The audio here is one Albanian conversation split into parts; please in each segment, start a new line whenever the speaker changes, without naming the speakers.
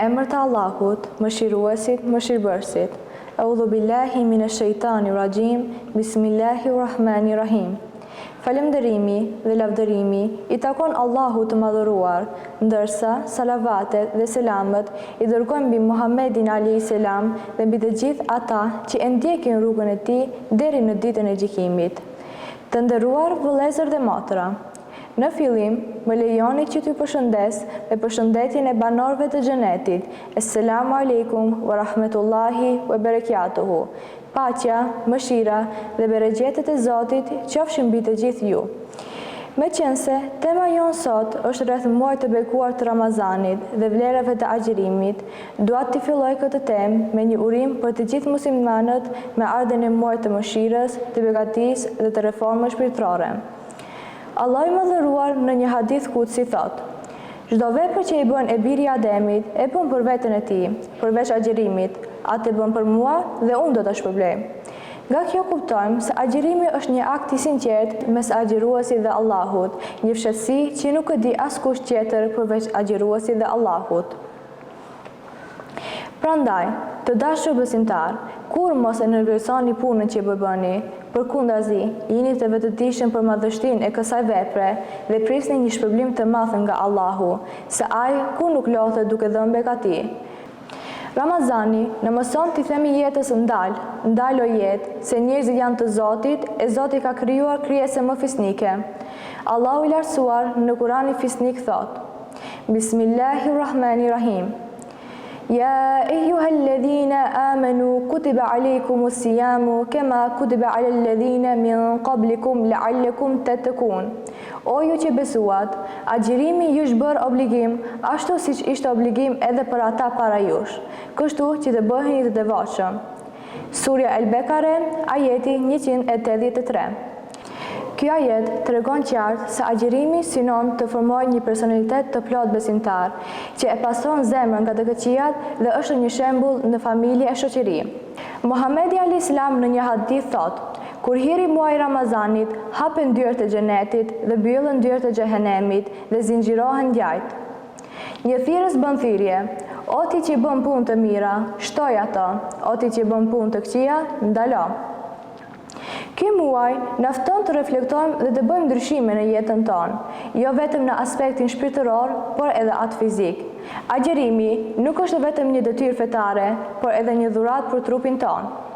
emër të Allahut, Mëshiruesit, Mëshirbërësit. Eudhu billahi mine shejtani raxhim, Bismillahi rrahmani rrahim. Falënderimi dhe lavdërimi i takon Allahut të Madhëruar, ndërsa salavatet dhe selamet i dërgojmë mbi Muhammedin alejhi selam dhe mbi të gjithë ata që e ndjekin rrugën e tij deri në Ditën e Gjykimit. Të nderuar vëllezër dhe motra, Në fillim, më lejoni që t'ju përshëndes me përshëndetjen e banorëve të Xhenetit, Esselamu alejkum wa rahmetullahi wa berekjatuhu, Paqja, mëshira dhe bereqetet e Zotit qofshin mbi të gjithë ju. Meqenëse tema jonë sot është rreth muajit të bekuar të Ramazanit dhe vlerave të agjërimit, dua të filloj këtë temë me një urim për të gjithë muslimanët me ardhjen e muajit të mëshirës, të begatisë dhe të reformës shpirtërore. Allahu i Madhëruar në një hadith kudsi thotë, Çdo vepër që i bën e biri i Ademit, e bën për veten e tij, përveç agjërimit, atë e bën për mua dhe unë do ta shpërblej. Nga kjo kuptojmë se agjërimi është një akt i sinqertë mes agjëruesit dhe Allahut, një fshehtësi që nuk e di askush tjetër përveç agjëruesit dhe Allahut. Prandaj, të dashur besimtarë, kurrë mos e nënvlerësoni punën që po bëni, përkundrazi, jini të vetëdijshëm për madhështinë e kësaj vepre dhe prisni një shpërblim të madh nga Allahu, se Ai kurrë nuk lodhet duke dhënë begati. Ramazani na mëson t'i themi jetës ndal, ndal o jetë, se njerëzit janë të Zotit e Zoti ka krijuar krijesën më fisnike. Allahu i Lartësuar në Kuranin fisnik thotë. Bismillahi Rrahmani Rrahim Ja ejjuhel-ledhine amenu kutibe alejkumus sijamu kema kutibe alel-ledhine min kablikum lealekum tettekun O ju që besuat, agjërimi ju është bërë obligim ashtu siç ishte obligim edhe për ata para jush, kështu që të bëheni të devotshëm. Surja El-Bekare, ajeti 183. Ky ajet tregon qartë se agjërimi synon të formojë një personalitet të plotë besimtar, që e pastron zemrën nga të këqijat dhe është një shembull në familje e shoqëri. Muhamedi alejhi selam në një hadith thotë, Kur hyri muaji i Ramazanit, hapen dyert e Xhenetit dhe mbyllen dyert e Xhehenemit dhe zinxhirohen djajtë. Një thirrës bën thirrje, O ti që bën punë të mira, shtoi ato, o ti që bën punë të këqija, ndalo. Ky muaj na fton të reflektojmë dhe të bëjmë ndryshime në jetën tonë, jo vetëm në aspektin shpirtëror, por edhe atë fizik. Agjërimi nuk është vetëm një detyrë fetare, por edhe një dhuratë për trupin tonë.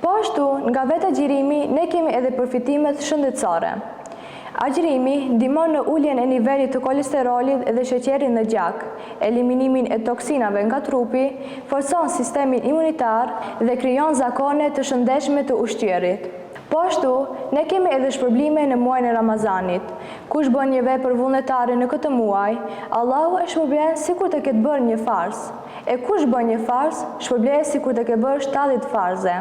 Po ashtu, nga vetë agjërimi ne kemi edhe përfitimet shëndetësore. Agjërimi ndihmon në uljen e nivelit të kolesterolit dhe sheqerit në gjak, eliminimin e toksinave nga trupi, forcon sistemin imunitar dhe krijon zakone të shëndetshme të ushqyerit. Po ashtu, ne kemi edhe shpërblime në muajin e Ramazanit. Kush bën një vepër vullnetare në këtë muaj, Allahu e shpërblen sikur të ketë bërë një farz. E kush bën një farz, shpërblehet sikur të ketë bërë 70 farze.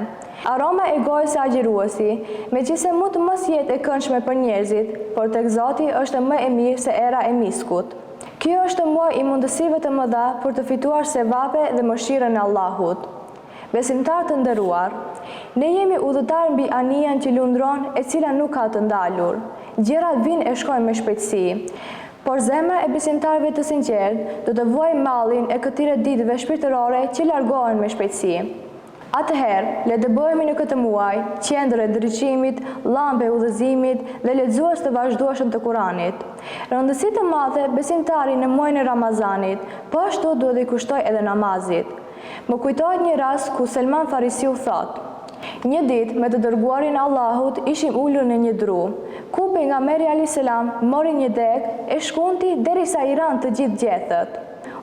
Aroma e gojës së agjëruesit, megjithëse mund të mos jetë e këndshme për njerëzit, por tek Zoti është më e mirë se era e miskut. Ky është muaj i mundësive të mëdha për të fituar sevape dhe mëshirën e Allahut. Besimtarë të nderuar, ne jemi udhëtarë mbi anijen që lundron e cila nuk ka të ndalur. Gjërat vijnë e shkojnë me shpejtësi. Por zemra e besimtarëve të sinqertë do të vuajë mallin e këtyre ditëve shpirtërore që largohen me shpejtësi. Atëherë, le të bëhemi në këtë muaj, qendër e ndriçimit, llambë e udhëzimit dhe lexues të vazhdueshëm të Kuranit. Rëndësi të madhe besimtari në muajin e Ramazanit, po ashtu duhet t'i kushtojë edhe namazit. Më kujtohet një rast ku Selman Farisiu thotë, Një ditë, me të Dërguarin e Allahut ishim ulur në një dru, ku Pejgamberi alejhi selam mori një degë, e shkunti derisa i ranë të gjithë gjethet.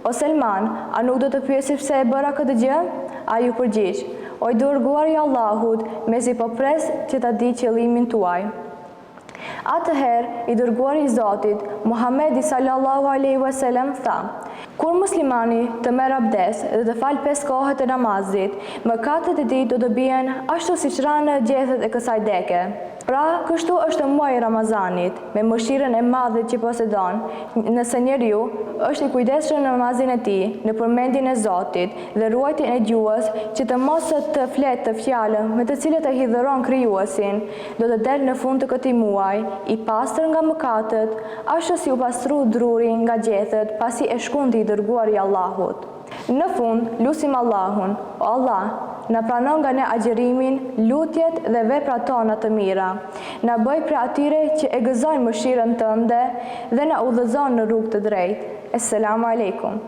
O Selman, a nuk do të pyesësh pse e bëra këtë gjë? Ai u përgjigj, O i Dërguari i Allahut, mezi po pres që ta di qëllimin tuaj. Atëherë, i Dërguari i Zotit, Muhamedi sallallahu alejhi ue selem tha, Kur muslimani të merr abdes dhe të falë pesë kohët e namazit, mëkatet e tij do të bien ashtu siç ranë gjethet e kësaj deke. Pra, kështu është muaji i Ramazanit. me mëshirën e madhe që posedon, nëse njeriu është i kujdesshëm në namazin e tij, në përmendjen e Zotit dhe ruajtjen e gjuhës që të mos të flet fjalë me të cilët e hidhëron Krijuesin, do të del në fund të këtij muaji i pastër nga mëkatet, ashtu si u pastru druri nga gjethet pasi e shkundi. i Dërguari i Allahut. Në fund, lusim Allahun, O Allah, na prano nga ne agjërimin, lutjet dhe veprat tona të mira, na bëj prej atyre që e gëzojnë mëshirën Tënde dhe na udhëzo në rrugë të drejtë. Esselamu Alejkum.